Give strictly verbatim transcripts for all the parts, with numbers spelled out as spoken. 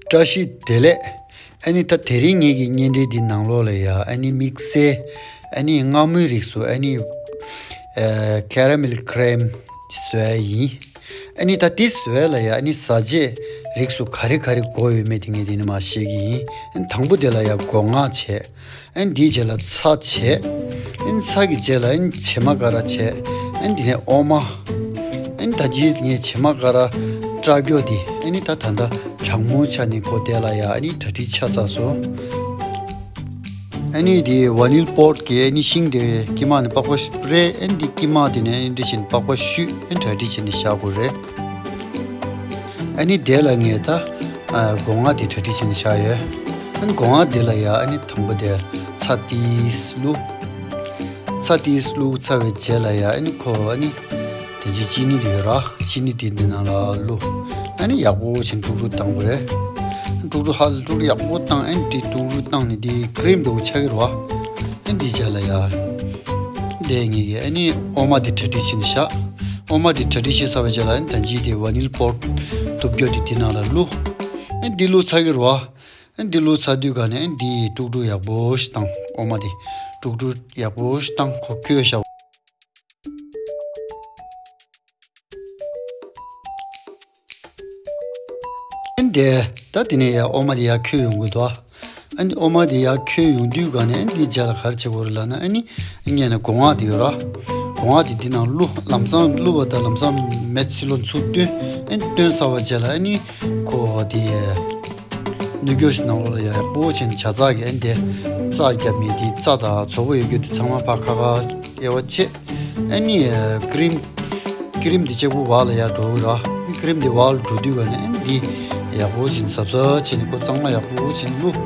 བཀྲ་ཤིས་བདེ་ལེགས། ཨ་ནི་ད་དེ་རིང་ངེད་ཀྱི་བརྙན་འཕྲིན་འདི་ནང་ལོགས་ལ་ཡ་ཨ་ནི་དམིགས་བསལ་ཨ་ནི་མངར་མོའི་རིགས་སུ་ཨ་ནི་ཨ་ཁེ་ར་མེལ་ཁི་རེམ་བཟོ་ཡ་ཡིན། ཨ་ནི་ད་འདི་བཟོ་ཡ་ལ་ཡ་ཨ་ནི་བཟའ་ཆས་རིགས་སུ་ག་རེ་ག་རེ་དགོས་ཡོད་མེད་དེ་ངས་འདི་ནས་མར་བཤད་ཀྱི་ཡིན། ཨ་ནི་དང་པོ་དེ་ལ་ཡ་སྒོ་ང་བྱས། ཨ་ནི་འདིའི་རྗེས་ལ་ཚྭ་བྱས། ཨ་ནི་ཚྭ་གི་རྗེས་ལ་ཨ་ནི་བྱེ་མ་ཀ་ར་བྱས། ཨ་ནི་དེ་ནས་འོ་མ། ཨ་ནི་ད་ཅི་ངས་བྱེ་མ་ཀ་ར་སྐྲག་རྒྱོ་དེ་ཨ་ནི་ད་ད་ལྟ་གྲང་མོ་ཆ་ནས་གོ་དེ་ལ་ཡ་ཨ་ནི་གྲ་སྒྲིག་ཆ་ཚར་སོང་། ཨ་ནི་དེ་ཝ་ནིལ་པོ་ཊི་གི་ཨ་ནི་ཤིང་དེ་དཀྱིལ་མ་ནས་པགས་པ་སྤྲད། ཨ་ནི་དེ་དཀྱིལ་མ་དེ་ནས་ཨ་ནི་འདི་བཞིན་པགས་པ་བཤུས། ཨ་ནི་གྲ་སྒྲིག་བྱས་ནས་བཞག་དགོས་རེད། ཨ་ནི་དེ་ལ་ངས་ད་ཨ་སྒོ་ང་དེ་གྲ་སྒྲིག་བྱས་ནས་བཞག་ཡོད། ཨ་ནི་སྒོ་ང་དེ་ལ་ཡ་ཨ་ནི་དང་པོ་དེ་ཚྭ་ཏིས་བླུགས། ཚྭ་ཏིས་བླུགས་ཚར་བའི་རྗེས་ལ་ཡ་ཨ་ནི་ཁོ་ཨ་ནི་དེ་རྗེས་ཅི་ནི་དེ་ཡོད་ར། ཅི་ནི་དེ་འདི་ནང་ལ་བླུགས། ཨ་ནི་ཡག་པོ་བྱས་དཀྲུག་དཀྲུག་བཏང་དགོས་རེད། དཀྲུག་དཀྲུག་ཧ་ལས་དཀྲུག་དཀྲུག་ཡག་པོ་བཏང་། ཨ་ནི་དེ་དཀྲུག་དཀྲུག་བཏང་ནས་དེ་ཀི་རིམ་འདྲ་བོ་ཆགས་ཀྱི་རེད་བ། ཨ་ནི་དེ་རྗེས་ལ་ཡ་དེ་ངེད་ཀྱི་ཨ་ནི་འོ་མ་དེ་གྲ་སྒྲིག་བྱས་ནས་བཞག་འོ་མ་དེ་གྲ་སྒྲིག་བྱས་ཚར་བའི་རྗེས་ལ་ཨ་ནི་ད་ཅི་དེ་ཝ་ནིལ་པོ་ཊི་གཏུབ་རྒྱོ་དེ་དེ་ནང་ལ་བླུགས། ཨ་ནི་དེ་བླུགས་ཚར་གྱི་རེད་བ། ཨ་ནི་འདི་བླུགས་ཚར་དུས་ག་ནས་ཨ་ནི་འདི་དཀྲུག་དཀྲུག་ཡག་པོ་ཞིག་བཏང་། འོ་མ་འདི་དཀྲུག་དཀྲུག་ཡག་པོ་ཞིག་བཏང་། ཁོ་ཁོལ་བཞག་ཨ་ནི་དེ་ད་དེ་ནས་ཡ་འོ་མ་འདི་ཡར་ཁོལ་ཡོང་གི་འདུག་ཨ་ནི་འོ་མ་འདི་ཡར་ཁོལ་ཡོང་དུས་ག་ནས་ཨ་ནི་འདི་རྗེས་ལ་ག་རེ་བྱེད་དགོས་རེད་ལབ་ན། ཨ་ནི་ངས་ནི་སྒོ་ང་འདི་ཡོད་ར། སྒོ་ང་འདི་འདི་ནང་བླུགས། ལམ་སང་བླུགས་པ་དང་ལམ་སང་མེ་ཚི་ལོ་ཚུར་བཏོན། ཨ་ནི་བཏོན་ཚར་བ་རྗེས་ལ་ཨ་ནི་ཁོ་དེ་སྣོད་རྒྱུ་ཞིག་ནང་ལོགས་ལ་ཡག་པོ་བྱས་ནས་ཇ་ཚགས་ཀྱི་ཨ་ནི་དེ་རྩ་བརྒྱབ་ནས་དེ་རྩ་དང་བཙོག་པ་ཡོད་རྒྱུ་དེ་ཚང་མ་ཕར་ཁ་ཁ་དབྱེ་བ་ཕྱེ། ཨ་ནི་ཀི་རིམ་ཀི་རིམ་དེ་གཅིག་པུ་འོག་ལ་ཡར་འགྲོ་གི་ར། ཀི་རིམ་དེ་འོག་ལ་འགྲོ་དུས་ག་ནས་ཨ་ནི་དེ་ཡག་པོ་བྱས་ནས་གཟབ་གཟབ་བྱས་ནས་ཁོ་གཙང་མ་ཡག་པོ་བྱས་ནས་བླུགས།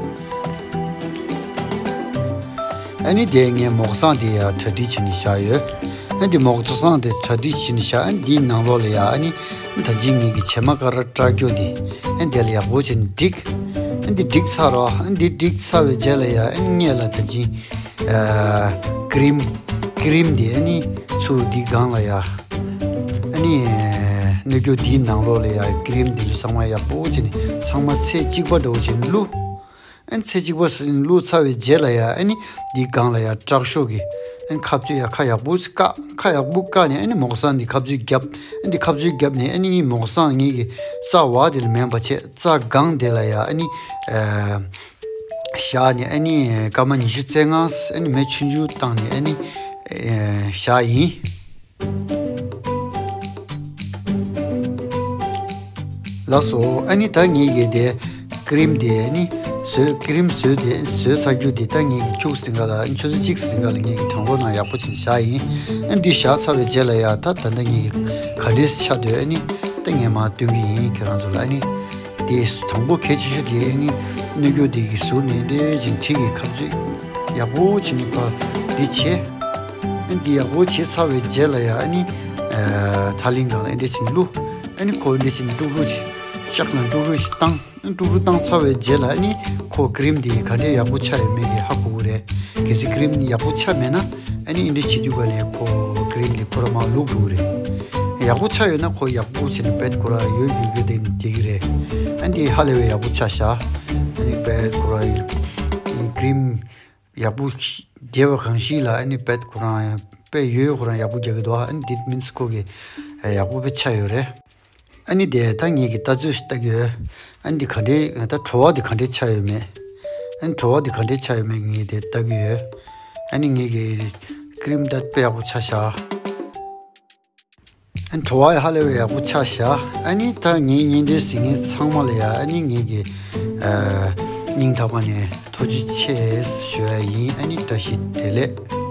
ཨ་ནི་དེ་ངས་མོག་སང་དེ་ཡར་གྲ་སྒྲིག་བྱས་ནས་བཞག་ཡོད། ཨ་ནི་དེ་མོག་སང་དེ་གྲ་སྒྲིག་བྱས་ནས་བཞག་ཨ་ནི་དེའི་ནང་ལོགས་ལ་ཡ་ཨ་ནི་ད་ཅི་ངེད་ཀྱི་བྱེ་མ་ཀ་ར་སྐྲག་རྒྱོ་དེ་ཨ་ནི་དེ་ལ་ཡག་པོ་བྱས་ནས་བསྒྲིགས། ཨ་ནི་དེ་བསྒྲིགས་ཚར་རོ། ཨ་ནི་དེ་བསྒྲིགས་ཚར་བའི་རྗེས་ལ་ཡ་ཨ་ནི་སྔོན་ལ་ད་ཅི་ཨ་ཀི་རིམ་ཀི་རིམ་དེ་ཨ་ནི་ཚུར་དེའི་སྒང་ལ་ཡ་ཨ་ནི་སྣོད་རྒྱུ་དེའི་ནང་ལོགས་ལ་ཡ་ཀི་རིམ་དེ་ཚོ་ཚང་མ་ཡག་པོ་བྱས་ནས་ཚང་མ་ཚད་གཅིག་པ་འདྲ་བོ་བྱས་ནས་བླུགས། ཨ་ནི་ཚད་གཅིག་པ་ཟིན་བླུགས་ཚར་བའི་རྗེས་ལ་ཡ་ཨ་ནི་འདིའི་སྒང་ལ་ཡ་དྲག་ཤོས་ཀྱི་ཨ་ནི་ཁ་གཅོད་ཡ་ཁ་ཡག་པོ་བཀག་ཁ་ཡག་པོ་བཀག་ནས་ཨ་ནི་མོག་སང་འདི་ཁ་གཅོད་བརྒྱབ། ཨ་ནི་འདི་ཁ་གཅོད་བརྒྱབ་ནས་ཨ་ནི་ངའི་མོག་སང་ངེད་ཀྱི་རྩ་བ་དེ་ལ་མེན་པ་བྱས་རྩ་སྒང་དེ་ལ་ཡ་ཨ་ནི་ཨ་བཞག་ནས་ཨ་ནི་སྐར་མ་ཉི་ཤུ་རྩ་ལྔ་ཨ་ནི་མེ་ཆུང་ཆུང་བཏང་ནས་ཨ་ནི་ཨ་བཞག་ཡིན། ལགས་སོ། ཨ་ནི་ད་ངེད་ཀྱི་དེ་ཀི་རིམ་དེ་ཨ་ནི་བཟོས། ཀི་རིམ་བཟོས་དེ་བཟོས་ཚར་རྒྱུ་དེ་ད་ངེད་ཀྱི་ཁྱུག་ཟིན་ག་ལ་ཨ་ནི་ཆུ་ཚོད་གཅིག་ཟིན་ག་ལ་ངེད་ཀྱི་གྲང་རོ་ནང་ཡག་པོ་བྱས་བཞག་ཡིན། ཨ་ནི་འདི་བཞག་ཚར་བའི་རྗེས་ལ་ཡ་ད་ད་ལྟ་ངེད་ཀྱི་ག་འདྲས་ཆགས་འདུག་ཨ་ནི་ད་ངས་མར་སྟོན་གྱི་ཡིན་ཁྱེད་རང་ཚོ་ལ། ཨ་ནི་དེ་དང་པོ་གལ་ཆེ་ཤོས་དེ་ཨ་ནི་སྣོད་རྒྱུ་དེ་གི་ཟུར་ནས་འདྲེ་ཅིང་གྲི་གི་ཁ་གཅོད་ཡག་པོ་བྱས་ནས་ཕར་འདི་བྱས། ཨ་ནི་འདི་ཡག་པོ་བྱས་ཚར་བའི་རྗེས་ལ་ཡ་ཨ་ནི་ཨ་ཐག་ལིང་སྒང་ལ་ཨ་འདྲས་བྱས་ནས་བླུགས། ཨ་ནི་ཁོ་འདྲས་བྱས་ནས་དཀྲུག་དཀྲུག་ཤག་ལ་དཀྲུག་དཀྲུག་ཤིག་བཏང་། ཨ་ནི་དཀྲུག་དཀྲུག་བཏང་ཚར་བའི་རྗེས་ལ་ཨ་ནི་ཁོ་ཀི་རིམ་འདི་ག་འདྲས་ཡག་པོ་ཆགས་ཡོད་མེད་ཀྱི་ཧ་གོ་གི་རེད། གལ་སྲིད་ཀི་རིམ་ཡག་པོ་ཆགས་མེད་ན་ཨ་ནི་ཨ་འདྲས་བྱེད་དུས་ག་ནས་ཁོ་ཀི་རིམ་འདི་ཕོ་ར་མར་བླུགས་འགྲོ་གི་རེད། ཡག་པོ་ཆགས་ཡོད་ན་ཁོ་ཡག་པོ་བྱས་ནས་བེད་ཁོ་ར་ཡོད་ཡོད་ཡོད་དེ་བསྡད་ཀྱི་རེད། ཨ་ནི་འདི་ཧ་ལས་པའི་ཡག་པོ་ཆགས་ཤག་ཨ་ནི་བེད་ཁོ་ར་ཀི་རིམ་ཡག་པོ་རྒྱས་པ་གང་ཞིག་ལ་ཨ་ནི་བེད་ཁོ་རང་དཔེ་ཡོད་ཁོ་རང་ཡག་པོ་རྒྱག་གི་འདུག་ཨ་ནི་འདི་མིན་ཁོ་གི་ཡག་པོ་དཔེ་ཆགས་ཡོད་རེད། ཨ་ནི་དེ་ད་ངེད་ཀྱི་ལྟ་ཚུལ་ཞིག་ལྟ་གི་ཡོད། ཨ་ནི་འདི་ག་འདྲས་ད་བྲོ་བ་འདི་ག་འདྲས་ཆགས་ཡོད་མེད། ཨ་ནི་བྲོ་བ་འདི་ག་འདྲས་ཆགས་ཡོད་མེད་ངས་དེ་ལྟ་གི་ཡོད། ཨ་ནི་ངེད་ཀྱི་ཀི་རིམ་ད་དཔེ་ཡག་པོ་ཆགས་ཤག་ཨ་ནི་བྲོ་བ་ཧ་ལས་པའི་ཡག་པོ་ཆགས་ཤག་ཨ་ནི་ད་ངའི་བརྙན་འཕྲིན་གཟིགས་མཁན་ཚང་མ་ལ་ཡ་ཨ་ནི་ངེད་ཀྱི་ཨ་སྙིང་ཐག་པ་ནས་ཐུགས་རྗེ་ཆེ་ཞུ་ཡ་ཡིན། ཨ་ནི་བཀྲ་ཤིས་བདེ་ལེགས།